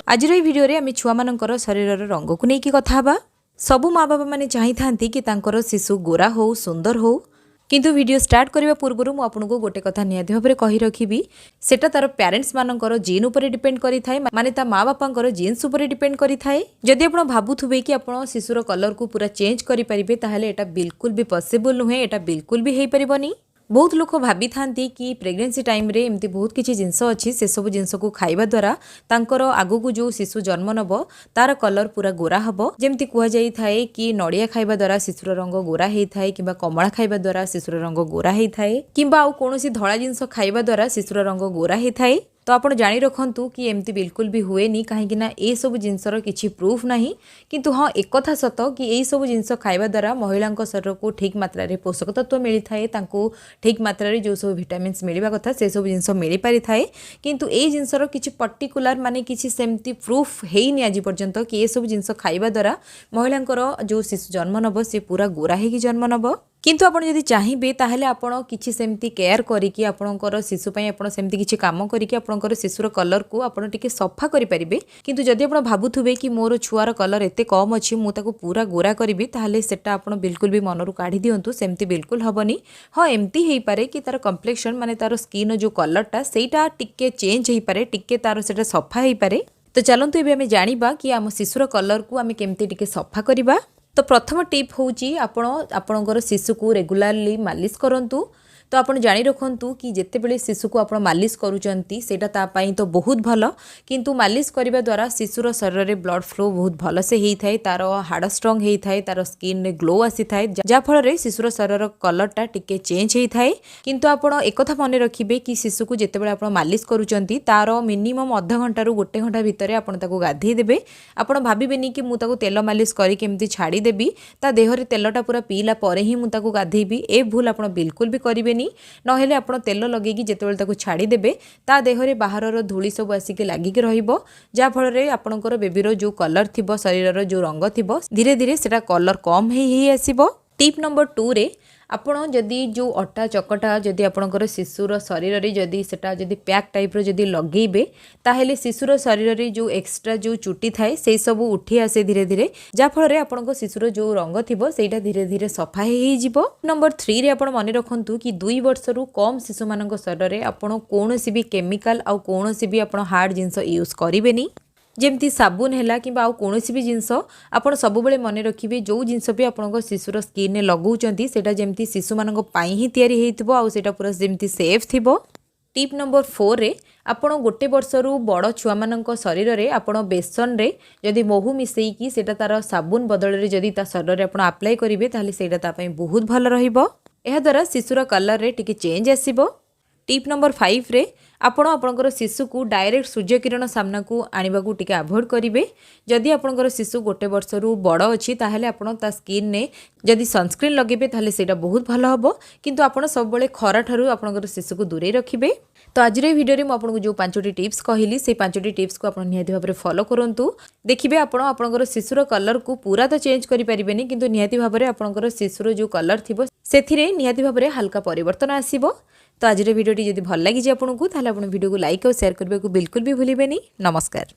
ଆଜିର ଏଇ ଭିଡ଼ିଓରେ ଆମେ ଛୁଆମାନଙ୍କର ଶରୀରର ରଙ୍ଗକୁ ନେଇକି କଥା ହେବା। ସବୁ ମା ବାପାମାନେ ଚାହିଁଥାନ୍ତି କି ତାଙ୍କର ଶିଶୁ ଗୋରା ହଉ, ସୁନ୍ଦର ହଉ। କିନ୍ତୁ ଭିଡ଼ିଓ ଷ୍ଟାର୍ଟ କରିବା ପୂର୍ବରୁ ମୁଁ ଆପଣଙ୍କୁ ଗୋଟେ କଥା ନିହାତି ଭାବରେ କହି ରଖିବି, ସେଟା ତାର ପ୍ୟାରେଣ୍ଟସ୍ ମାନଙ୍କର ଜିନ୍ ଉପରେ ଡିପେଣ୍ଡ କରିଥାଏ, ମାନେ ତା ମା ବାପାଙ୍କର ଜିନ୍ସ ଉପରେ ଡିପେଣ୍ଡ କରିଥାଏ। ଯଦି ଆପଣ ଭାବୁଥିବେ କି ଆପଣ ଶିଶୁର କଲରକୁ ପୁରା ଚେଞ୍ଜ କରିପାରିବେ, ତାହେଲେ ଏଟା ବିଲକୁଲ ବି ପସିବଲ୍ ନୁହେଁ, ଏଟା ବିଲକୁଲ ବି ହେଇପାରିବନି। ବହୁତ ଲୋକ ଭାବିଥାନ୍ତି କି ପ୍ରେଗନେନ୍ସି ଟାଇମ୍ରେ ଏମିତି ବହୁତ କିଛି ଜିନିଷ ଅଛି, ସେସବୁ ଜିନିଷକୁ ଖାଇବା ଦ୍ୱାରା ତାଙ୍କର ଆଗକୁ ଯେଉଁ ଶିଶୁ ଜନ୍ମ ନେବ, ତାର କଲର୍ ପୁରା ଗୋରା ହେବ। ଯେମିତି କୁହାଯାଇଥାଏ କି ନଡ଼ିଆ ଖାଇବା ଦ୍ୱାରା ଶିଶୁର ରଙ୍ଗ ଗୋରା ହେଇଥାଏ, କିମ୍ବା କମଳା ଖାଇବା ଦ୍ୱାରା ଶିଶୁର ରଙ୍ଗ ଗୋରା ହେଇଥାଏ, କିମ୍ବା ଆଉ କୌଣସି ଧଳା ଜିନିଷ ଖାଇବା ଦ୍ୱାରା ଶିଶୁର ରଙ୍ଗ ଗୋରା ହେଇଥାଏ। ତ ଆପଣ ଜାଣି ରଖନ୍ତୁ କି ଏମିତି ବିଲକୁଲ ବି ହୁଏନି, କାହିଁକି ନା ଏସବୁ ଜିନିଷର କିଛି ପ୍ରୁଫ୍ ନାହିଁ। କିନ୍ତୁ ହଁ, ଏକଥା ସତ କି ଏଇସବୁ ଜିନିଷ ଖାଇବା ଦ୍ୱାରା ମହିଳାଙ୍କ ଶରୀରକୁ ଠିକ୍ ମାତ୍ରାରେ ପୋଷକ ତତ୍ତ୍ୱ ମିଳିଥାଏ, ତାଙ୍କୁ ଠିକ୍ ମାତ୍ରାରେ ଯେଉଁ ସବୁ ଭିଟାମିନ୍ସ ମିଳିବା କଥା, ସେସବୁ ଜିନିଷ ମିଳିପାରିଥାଏ। କିନ୍ତୁ ଏଇ ଜିନିଷର କିଛି ପର୍ଟିକୁଲାର, ମାନେ କିଛି ସେମିତି ପ୍ରୁଫ୍ ହେଇନି ଆଜି ପର୍ଯ୍ୟନ୍ତ କି ଏସବୁ ଜିନିଷ ଖାଇବା ଦ୍ୱାରା ମହିଳାଙ୍କର ଯେଉଁ ଶିଶୁ ଜନ୍ମ ନେବ, ସେ ପୁରା ଗୋରା ହେଇକି ଜନ୍ମ ନେବ। କିନ୍ତୁ ଆପଣ ଯଦି ଚାହିଁବେ, ତାହେଲେ ଆପଣ କିଛି ସେମିତି କେୟାର କରିକି, ଆପଣଙ୍କର ଶିଶୁ ପାଇଁ ଆପଣ ସେମିତି କିଛି କାମ କରିକି ଆପଣଙ୍କର ଶିଶୁର କଲର୍କୁ ଆପଣ ଟିକେ ସଫା କରିପାରିବେ। କିନ୍ତୁ ଯଦି ଆପଣ ଭାବୁଥିବେ କି ମୋର ଛୁଆର କଲର୍ ଏତେ କମ୍ ଅଛି, ମୁଁ ତାକୁ ପୁରା ଗୋରା କରିବି, ତାହେଲେ ସେଟା ଆପଣ ବିଲକୁଲ ବି ମନରୁ କାଢ଼ି ଦିଅନ୍ତୁ। ସେମିତି ବିଲକୁଲ ହେବନି। ହଁ, ଏମିତି ହେଇପାରେ କି ତାର କମ୍ପ୍ଲେକ୍ସନ୍, ମାନେ ତାର ସ୍କିନ୍ର ଯେଉଁ କଲର୍ଟା, ସେଇଟା ଟିକେ ଚେଞ୍ଜ ହେଇପାରେ, ଟିକେ ତାର ସେଇଟା ସଫା ହେଇପାରେ। ତ ଚାଲନ୍ତୁ, ଏବେ ଆମେ ଜାଣିବା କି ଆମ ଶିଶୁର କଲର୍କୁ ଆମେ କେମିତି ଟିକେ ସଫା କରିବା। ତ ପ୍ରଥମ ଟିପ୍ ହେଉଛି, ଆପଣ ଆପଣଙ୍କର ଶିଶୁକୁ ରେଗୁଲାରଲି ମାଲିସ କରନ୍ତୁ। ତ ଆପଣ ଜାଣି ରଖନ୍ତୁ କି ଯେତେବେଳେ ଶିଶୁକୁ ଆପଣ ମାଲିସ କରୁଛନ୍ତି, ସେଇଟା ତା ପାଇଁ ତ ବହୁତ ଭଲ। କିନ୍ତୁ ମାଲିସ କରିବା ଦ୍ୱାରା ଶିଶୁର ଶରୀରରେ ବ୍ଲଡ଼ ଫ୍ଲୋ ବହୁତ ଭଲସେ ହେଇଥାଏ, ତାର ହାଡ଼ ଷ୍ଟ୍ରଙ୍ଗ ହେଇଥାଏ, ତାର ସ୍କିନ୍ରେ ଗ୍ଲୋ ଆସିଥାଏ, ଯାହାଫଳରେ ଶିଶୁର ଶରୀରର କଲର୍ଟା ଟିକେ ଚେଞ୍ଜ ହେଇଥାଏ। କିନ୍ତୁ ଆପଣ ଏକଥା ମନେ ରଖିବେ କି ଶିଶୁକୁ ଯେତେବେଳେ ଆପଣ ମାଲିସ କରୁଛନ୍ତି, ତାର ମିନିମମ୍ ଅଧ ଘଣ୍ଟାରୁ ଗୋଟେ ଘଣ୍ଟା ଭିତରେ ଆପଣ ତାକୁ ଗାଧେଇ ଦେବେ। ଆପଣ ଭାବିବେନି କି ମୁଁ ତାକୁ ତେଲ ମାଲିସ କରିକି ଏମିତି ଛାଡ଼ିଦେବି, ତା ଦେହରେ ତେଲଟା ପୁରା ପିଇଲା ପରେ ହିଁ ମୁଁ ତାକୁ ଗାଧେଇବି। ଏ ଭୁଲ ଆପଣ ବିଲକୁଲ ବି କରିବେନି। ନହେଲେ ଆପଣ ତେଲ ଲଗେଇକି ଯେତେବେଳେ ତାକୁ ଛାଡ଼ିଦେବେ, ତା ଦେହରେ ବାହାରର ଧୂଳି ସବୁ ଆସିକି ଲାଗିକି ରହିବ, ଯାହାଫଳରେ ଆପଣଙ୍କର ବେବିର ଯେଉଁ କଲର୍ ଥିବ, ଶରୀରର ଯେଉଁ ରଙ୍ଗ ଥିବ, ଧୀରେ ଧୀରେ ସେଟା କଲର୍ କମ୍ ହେଇ ହେଇ ଆସିବ। ଟିପ୍ ନମ୍ବର 2ରେ, ଆପଣ ଯଦି ଯେଉଁ ଅଟା ଚକଟା ଯଦି ଆପଣଙ୍କର ଶିଶୁର ଶରୀରରେ ଯଦି ସେଟା ଯଦି ପ୍ୟାକ୍ ଟାଇପ୍ର ଯଦି ଲଗେଇବେ, ତାହେଲେ ଶିଶୁର ଶରୀରରେ ଯେଉଁ ଏକ୍ସଟ୍ରା ଯେଉଁ ଚୁଟି ଥାଏ, ସେଇ ସବୁ ଉଠି ଆସେ ଧୀରେ ଧୀରେ, ଯାହାଫଳରେ ଆପଣଙ୍କ ଶିଶୁର ଯେଉଁ ରଙ୍ଗ ଥିବ, ସେଇଟା ଧୀରେ ଧୀରେ ସଫା ହେଇଯିବ। ନମ୍ବର 3ରେ, ଆପଣ ମନେ ରଖନ୍ତୁ କି 2 ବର୍ଷରୁ କମ୍ ଶିଶୁମାନଙ୍କ ଶରୀରରେ ଆପଣ କୌଣସି ବି କେମିକାଲ ଆଉ କୌଣସି ବି ଆପଣ ହାର୍ଡ଼ ଜିନିଷ ୟୁଜ୍ କରିବେନି, ଯେମିତି ସାବୁନ ହେଲା କିମ୍ବା ଆଉ କୌଣସି ବି ଜିନିଷ। ଆପଣ ସବୁବେଳେ ମନେ ରଖିବେ, ଯେଉଁ ଜିନିଷ ବି ଆପଣଙ୍କ ଶିଶୁର ସ୍କିନ୍ରେ ଲଗାଉଛନ୍ତି, ସେଇଟା ଯେମିତି ଶିଶୁମାନଙ୍କ ପାଇଁ ହିଁ ତିଆରି ହେଇଥିବ ଆଉ ସେଇଟା ପୁରା ଯେମିତି ସେଫ୍ ଥିବ। ଟିପ୍ ନମ୍ବର 4ରେ, ଆପଣ ଗୋଟେ ବର୍ଷରୁ ବଡ଼ ଛୁଆମାନଙ୍କ ଶରୀରରେ ଆପଣ ବେସନରେ ଯଦି ମହୁ ମିଶାଇକି ସେଇଟା ତାର ସାବୁନ ବଦଳରେ ଯଦି ତା ଶରୀରରେ ଆପଣ ଆପ୍ଲାଏ କରିବେ, ତାହେଲେ ସେଇଟା ତା ପାଇଁ ବହୁତ ଭଲ ରହିବ। ଏହାଦ୍ୱାରା ଶିଶୁର କଲର୍ରେ ଟିକେ ଚେଞ୍ଜ ଆସିବ। ଟିପ୍ ନମ୍ବର 5ରେ, ଆପଣ ଆପଣଙ୍କର ଶିଶୁକୁ ଡାଇରେକ୍ଟ ସୂର୍ଯ୍ୟକିରଣ ସାମ୍ନାକୁ ଆଣିବାକୁ ଟିକେ ଆଭଏଡ଼ କରିବେ। ଯଦି ଆପଣଙ୍କର ଶିଶୁ ଗୋଟେ ବର୍ଷରୁ ବଡ଼ ଅଛି, ତାହେଲେ ଆପଣ ତା ସ୍କିନ୍ରେ ଯଦି ସନସ୍କ୍ରିନ୍ ଲଗେଇବେ, ତାହେଲେ ସେଇଟା ବହୁତ ଭଲ ହେବ। କିନ୍ତୁ ଆପଣ ସବୁବେଳେ ଖରାଠାରୁ ଆପଣଙ୍କର ଶିଶୁକୁ ଦୂରେଇ ରଖିବେ। ତ ଆଜିର ଏହି ଭିଡ଼ିଓରେ ମୁଁ ଆପଣଙ୍କୁ ଯେଉଁ ପାଞ୍ଚଟି ଟିପ୍ସ କହିଲି, ସେଇ ପାଞ୍ଚଟି ଟିପ୍ସକୁ ଆପଣ ନିହାତି ଭାବରେ ଫଲୋ କରନ୍ତୁ। ଦେଖିବେ, ଆପଣ ଆପଣଙ୍କର ଶିଶୁର କଲର୍କୁ ପୁରା ତ ଚେଞ୍ଜ କରିପାରିବେନି, କିନ୍ତୁ ନିହାତି ଭାବରେ ଆପଣଙ୍କର ଶିଶୁର ଯେଉଁ କଲର୍ ଥିବ, ସେଥିରେ ନିହାତି ଭାବରେ ହାଲକା ପରିବର୍ତ୍ତନ ଆସିବ। ତ ଆଜିର ଭିଡ଼ିଓଟି ଯଦି ଭଲ ଲାଗିଛି ଆପଣଙ୍କୁ, ତାହେଲେ ଆପଣ ଭିଡ଼ିଓକୁ ଲାଇକ୍ ଆଉ ସେୟାର କରିବାକୁ ବିଲକୁଲ ବି ଭୁଲିବେନି। ନମସ୍କାର।